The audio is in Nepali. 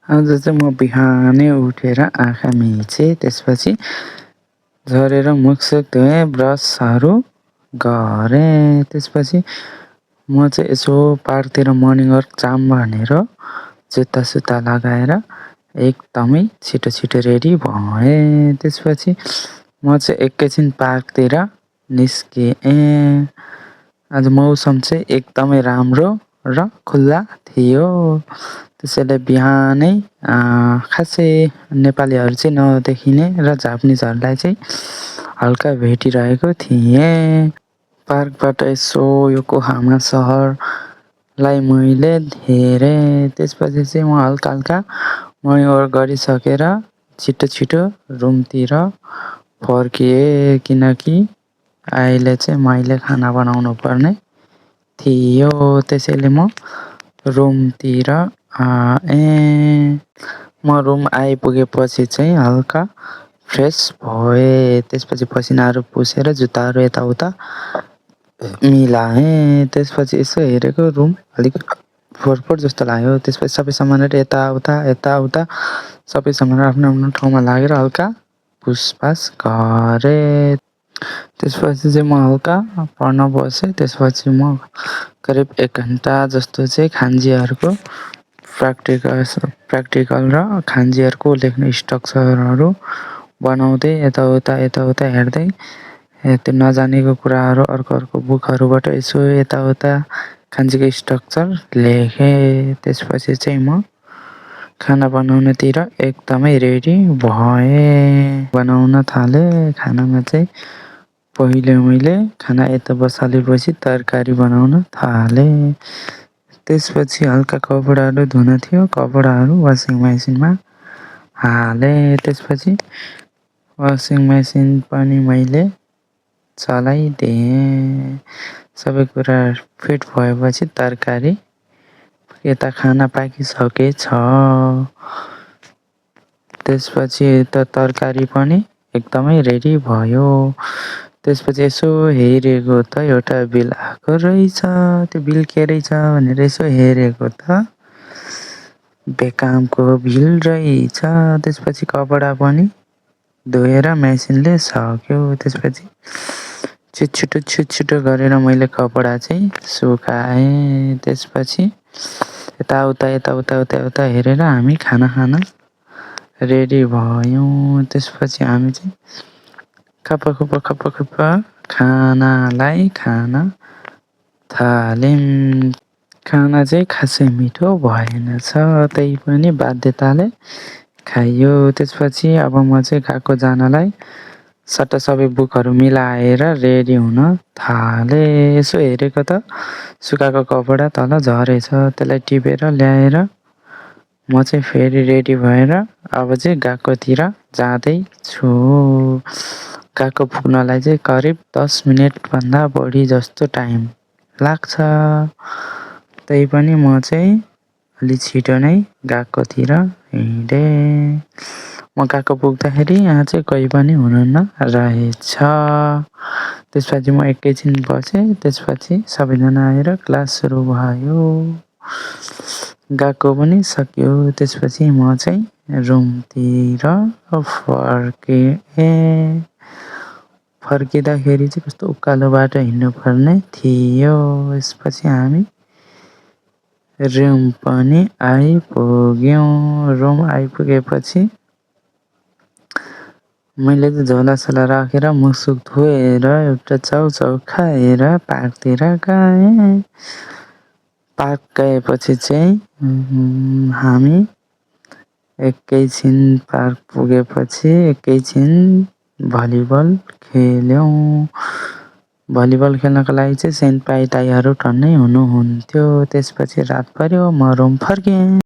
आज चाहिँ म बिहानै उठेर आँखा मिचेँ, त्यसपछि झरेर मुखसुख धोएँ, ब्रसहरू गरेँ। त्यसपछि म चाहिँ यसो पार्कतिर मर्निङ वाक जाऊँ भनेर जुत्ता-सुत्ता लगाएर एकदमै छिटो रेडी भएँ। त्यसपछि म चाहिँ एकैछिन पार्कतिर निस्केँ। आज मौसम चाहिँ एकदमै राम्रो र खुल्ला थियो। त्यसैले बिहानै खासै नेपालीहरू चाहिँ नदेखिने र जापानिजहरूलाई चाहिँ हल्का भेटिरहेको थिएँ। पार्कबाट यसो योकोहामा सहरलाई मैले हेरेँ। त्यसपछि चाहिँ म हल्का मर्निङ वाक गरिसकेर छिटो रुमतिर फर्किएँ, किनकि अहिले चाहिँ मैले खाना बनाउनु पर्ने थियो। त्यसैले म रुमतिर आएँ। म रुम आइपुगेपछि चाहिँ हल्का फ्रेस भएँ। त्यसपछि पसिनाहरू पुछेर जुत्ताहरू यताउता मिलाएँ। त्यसपछि यसो हेरेको रुम अलिक फोहोर जस्तो लाग्यो। त्यसपछि सबै सामानहरू यताउता सबै सामानहरू आफ्नो ठाउँमा लागेर हल्का पुसपास गरेँ। त्यसपछि चाहिँ म हल्का पढ्न बसेँ। त्यसपछि म करिब 1 घन्टा जस्तो चाहिँ खान्जीहरूको प्र्याक्टिकल र खान्जीहरूको लेख्ने स्ट्रक्चरहरू बनाउँदै यताउता हेर्दै त्यो नजानेको कुराहरू अर्को बुकहरूबाट यसो यताउता खान्जीको स्ट्रक्चर लेखेँ। त्यसपछि चाहिँ म खाना बनाउनतिर एकदमै रेडी भएँ। बनाउन थालेँ। खानामा चाहिँ पहिले मैले खाना यता बसालेपछि तरकारी बनाउन थालेँ। त्यसपछि हल्का कपडाहरू धुन थियो, कपडाहरू वासिङ मेसिनमा हालेँ। त्यसपछि वासिङ मेसिन पनि मैले चलाइदिएँ। सबै कुरा फिट भएपछि तरकारी यता खाना पाकिसकेछ। त्यसपछि त तरकारी पनि एकदमै रेडी भयो। त्यसपछि यसो हेरेको त एउटा बिल आएको रहेछ। त्यो बिल के रहेछ भनेर यसो हेरेको त बेकामको बिल रहेछ। त्यसपछि कपडा पनि धोएर मेसिनले सक्यो। त्यसपछि छिटो गरेर मैले कपडा चाहिँ सुकाएँ। त्यसपछि यताउता हेरेर हामी खाना खान रेडी भयौँ। त्यसपछि हामी चाहिँ खप्प खानालाई खान थाल्यौँ। खाना चाहिँ खासै मिठो भएनछ, तै पनि बाध्यताले खाइयो। त्यसपछि अब म चाहिँ गएको जानलाई सट्ट सबै बुकहरू मिलाएर रेडी हुन थालेँ। यसो हेरेको त सुकाएको कपडा तल झरेछ। त्यसलाई टिपेर ल्याएर म चाहिँ फेरि रेडी भएर अब चाहिँ गएकोतिर जाँदैछु। गएको पुग्नलाई चाहिँ करिब 10 मिनेटभन्दा बढी जस्तो टाइम लाग्छ। तै पनि म चाहिँ अलि छिटो नै गएकोतिर हिँडेँ। म गएको पुग्दाखेरि यहाँ चाहिँ कोही पनि हुनुहुन्न रहेछ। त्यसपछि म एकैछिन बसेँ। त्यसपछि सबैजना आएर क्लास सुरु भयो। गएको पनि सक्यो। त्यसपछि म चाहिँ रुमतिर फर्केँ। फर्किँदाखेरि चाहिँ कस्तो उकालो बाटो हिँड्नुपर्ने थियो। यसपछि हामी रुम पनि आइपुग्यौँ। रुम आइपुगेपछि मैले चाहिँ झोलासोला राखेर मुखसुख धोएर एउटा चाउचाउ खाएर पार्कतिर गएँ। पार्क गएपछि चाहिँ हामी एकैछिन पार्क पुगेपछि एकैछिन भलिबल खेल्यौँ। भलिबल खेल्नको लागि चाहिँ सेन्ट पाई दाइहरू टन्नै हुनुहुन्थ्यो। त्यसपछि रात पर्यो, म रुम फर्केँ।